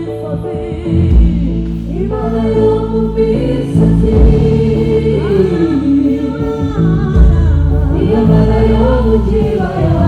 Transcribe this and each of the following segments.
Misozi, Imana yo mu misozi, iyo Mana yo mu kibaya,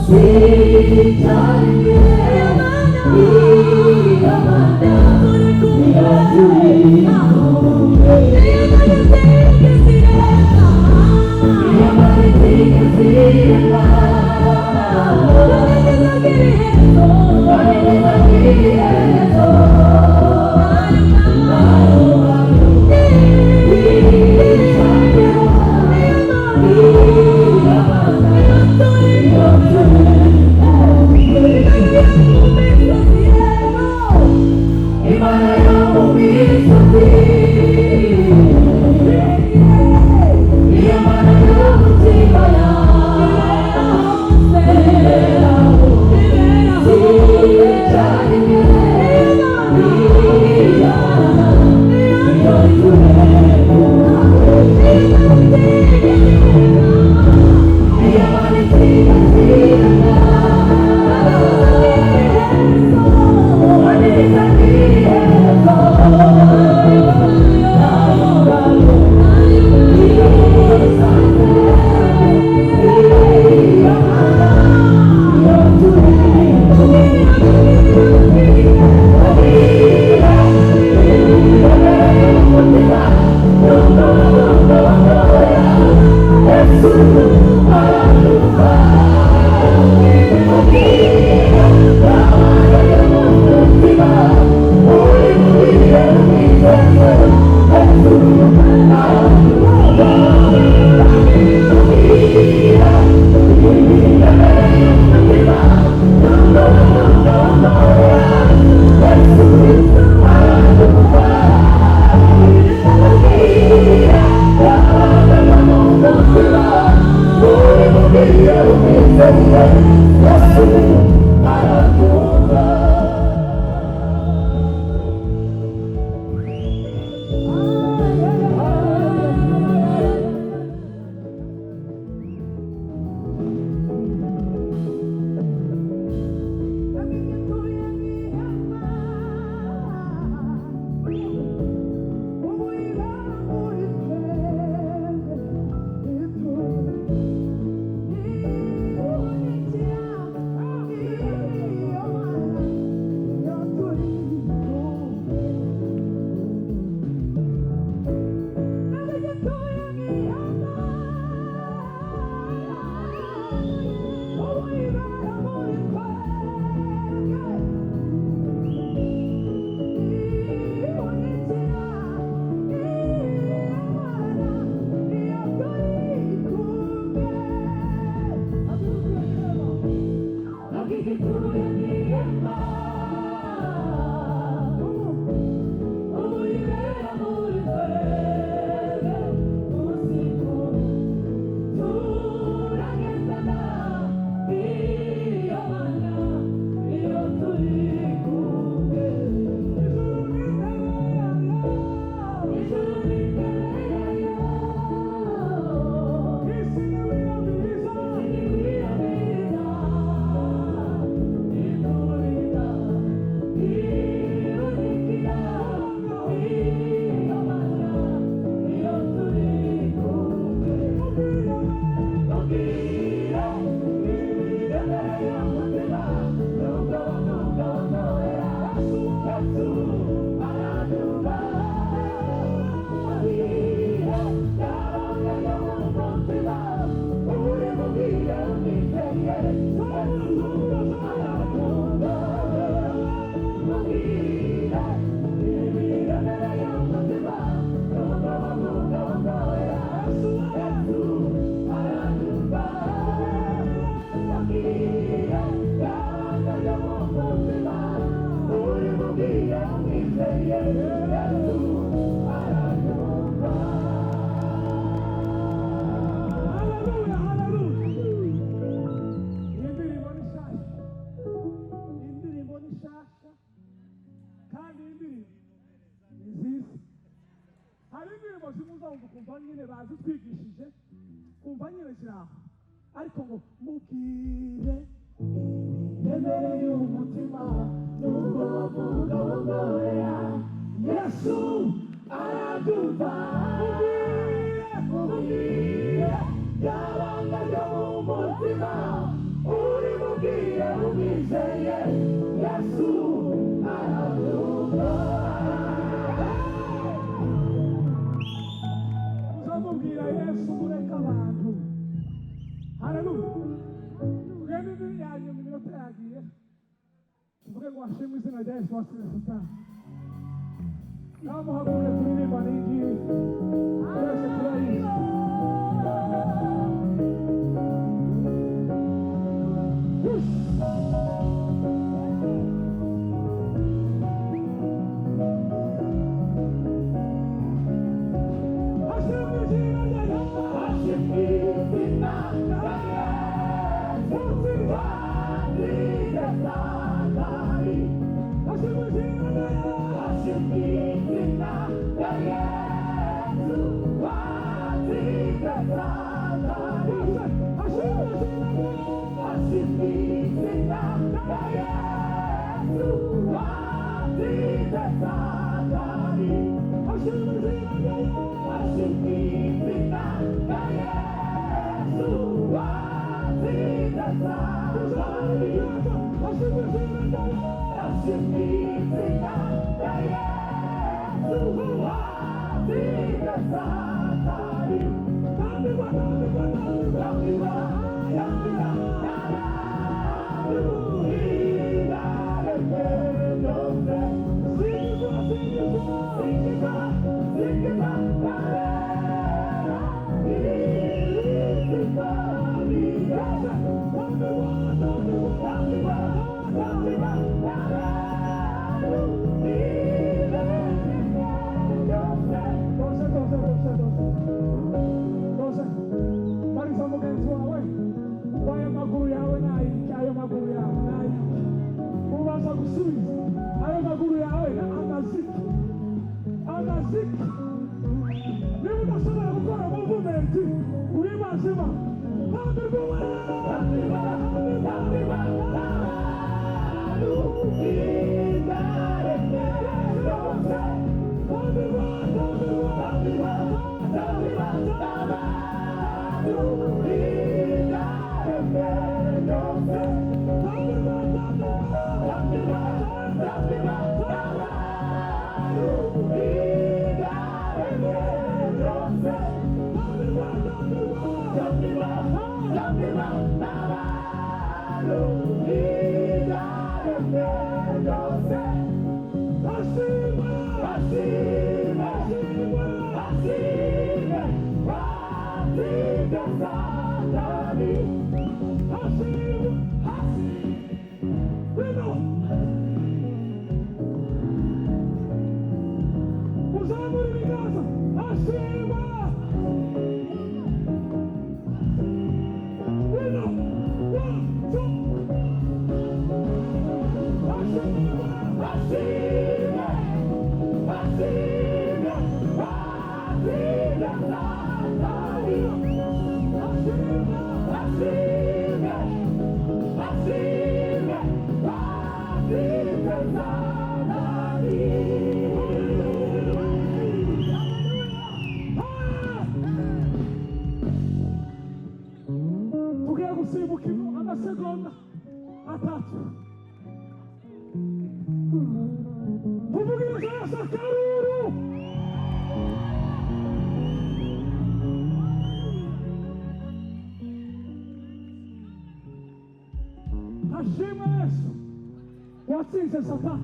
sicyane iyo Mana iyo turi kumwe, iyo Mana itigeze irema, Imana yo mu misozi, iyo Mana yo mu kibaya, Haleluya, haleluya. Iyi ndirimbo ni nshyashya, iyi ndirimbo ni nshyashya, kandi iyi ndirimbo ni nziza. Hari indirimbo zimwe uzumva ukumva nyine bazitwigishije, kumva nyine ziri aho, ariko ngo mubwire Bikuremereye umutima, nubwo wavuga wongorera, Yesu arabyumva. Mubwire, mubwire ryabanga ryo mu mutima, uri mubwire umwizeye, Yesu arabyumva. Uzamubwira Yesu, mureke abantu. Haleluya! Tugende indi yanyuma, iminota yagiye. Tuvuge ngo hashimwe izina rya Yesu wasize Satani. Namuhaguruke turirimbane iyi ngiyi, twese turayizi. Push! Hashimwe izina rya Yesu. Hashimwe izina rya Yesu, watsinze Satani. Hashimwe izina rya Yesu. Hashimwe izina rya Yesu, watsinze Satani. Hashimwe izina rya Yesu. Hashimwe izina rya Yesu, watsinze Satani. Hashimwe izina rya Yesu. Hashimwe izina rya Yesu, watsinze Satani. Hashimwe izina rya Yesu. Hashimwe izina rya Yesu, watsinze Satani. Tambigwa, tambigwa, tambigwa. Tambigwa, tambigwa, tambigwa, byose. Singizwa, singizwa. Singizwa, singizwa, singizwa, Tambigwa, tambigwa. tambigwa, tambigwa, byose. Doze, doze, doze, doze. Doze. Bariza mugenzi wawe ngo ayo maguru yawe ni ayiki? Ayo maguru yawe ni ayiki? Ubaza gusubiza, ayo maguru yawe ni amaziki, amaziki. Niba udashobora gukora movement, uri mazima. Tambirwa we. Tambigwa, tambigwa, byose. Tambigwa, tambigwa. Tambigwa, tambigwa, byose. Tambigwa, tambigwa. Tambigwa, tambigwa, byose. Tambigwa, tambigwa. Tambigwa, tambigwa, byose. Hashimwe. Hashimwe, Hashimwe. hashimwe, watsinze Satani. Hashimwe. Wino. Uzamura ibiganza. Hashimwe. Wino. One, two. Hashimwe. Hashimwe, hashimwe, watsinze Satani. Hashimwe. Hashimwe, hashimwe, watsinze Satani. Ah! Tugiye gusimbuka amasegonda 3. Tuvugirize Yesu akaruru. Hashimwe Yesu watsinze Satani.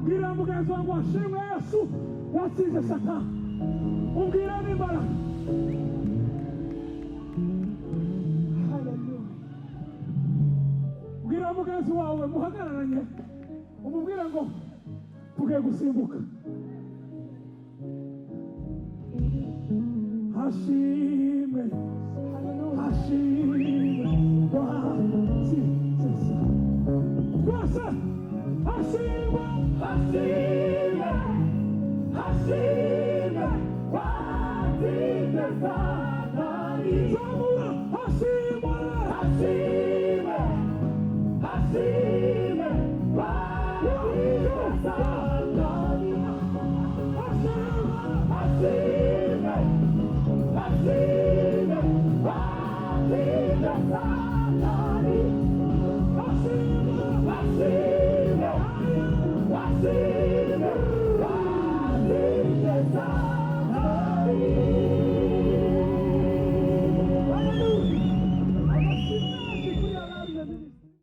Bwira mugenzi wawe ngo hashimwe Yesu watsinze Satani. Umbwira n'imbaraga. Haleluya! Bwira mugenzi wawe muhagararanye, umubwire ngo tugiye gusimbuka. Hashimwe, hashimwe watsinze Satani. Twese, hashimwe. Hashimwe, hashimwe, watsinze Satani. Zamura, hashimwe. Hashimwe, hashimwe. Washimwe, washimwe, washimwe.